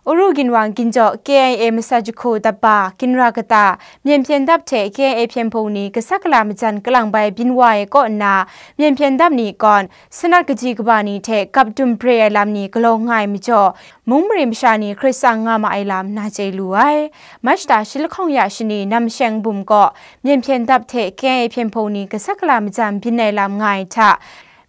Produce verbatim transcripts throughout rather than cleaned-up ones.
Uru ginwang ginjaw K I A masat jahku dap ba ginra kata, Myen hpyen dap hte K I A hpyen hpung ni gasat gala majan kalang bai byin wa ai kaw nna, Myen hpyen dap ni kawn sanat kaji kaba ni hte gap dum bare ai lam ni galaw nga ai majaw, mung mare masha ni hkrit tsang nga ma ai lam na chye lu ai. Mashta shi lahkawng ya shani Namsheng bum kaw Myen hpyen dap hte K I A hpyen hpung ni gasat gala majan byin ai lam nga ai hta,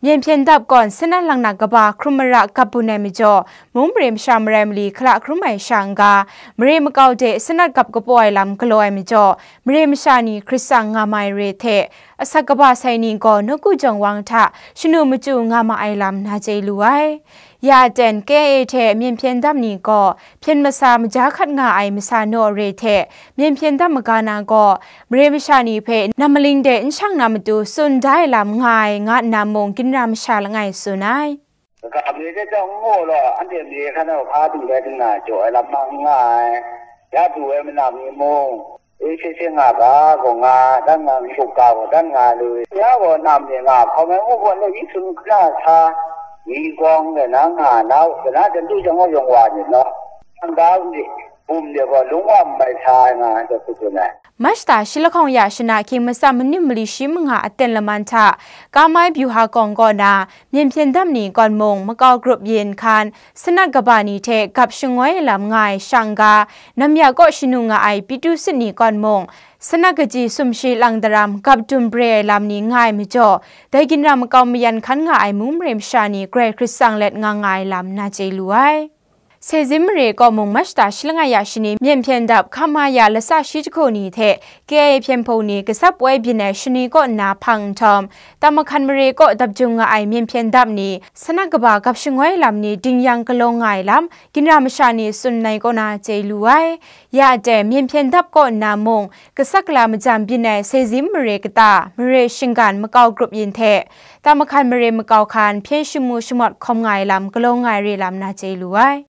Myen hpyen dap kawn sanat langnak kaba hkrum mara gap bun ai majaw, mung mare masha marai mali hkala hkrum ai sha n-ga, mare makau de sanat gap kapaw ai lam galaw ai majaw, mare masha ni hkrit tsang nga ma ai re hte, asak kaba sai ni gaw nawku jawng wang hta shanu machyu nga ma ai lam na chye lu ai. Ya aten K I A hte Myen hpyen dap ni gaw hpyen masa maja hkat nga ai masa naw re hte, Myen hpyen dap maga na gaw, mare masha ni hpe nam maling de n shang na matu tsun da ai lam nga ai, nga nna mung ginra masha langai tsun ai. Kaga mare de chyawm n mu law, anhte mare hkan hpa hpa ting rai ting na jaw ai lam ma n nga ai. Ya du ai manam ni mung, e hte hte nga ga gaw nga, dan nga, n-gup ga gaw dan nga lu, ya gaw nam de nga, hkawm ai ngu gaw, le yi sun hkra sa, yi gawng de na nga, na, na chyandu chyawm gaw yawng wa ni law, hkang ga bum de gaw lung wa n mai sa ai nga, ai hte hkrit tsun ai. Mashta shi lahkawng ya shana hkying matsam manim mali shi manga aten laman hta, Kamai Byuha Kawng kaw na, Myen hpyen dap ni kawn mung, makau grup yin hkan, sanat kaba ni hte gap shangoi ai lam nga ai sha n-ga, nam ya kaw shanu nga ai Pitu Sit ni kawn mung, sanat kaji sumshi lang daram gap dum bare ai lam ni nga ai majaw, dai ginra makau mayan hkan nga ai mung mare masha ni grai hkrit tsang let nga nga ai lam na chye lu ai. Sezim mare kaw mung Mashta shi langai ya shani Myen hpyen dap hkama ya latsa shi jahku ni hte K I A hpyen hpung ni gasat poi byin ai shani kaw nna hpang nhtawm, Tamakhan mare kaw dap jung nga ai Myen hpyen dap ni, sanat kaba gap shangoi lam ni ding yang galaw nga ai lam, ginra masha ni tsun ai kaw na chye lu ai. Ya aten Myen hpyen dap kaw nna mung, gasat gala majan byin ai Sezim mare kata, mare shinggan makau grup yin hte, Tamakhan mare makau hkan hpyen shamu shamawt hkawm nga ai lam galaw nga ai re lam na chye lu ai.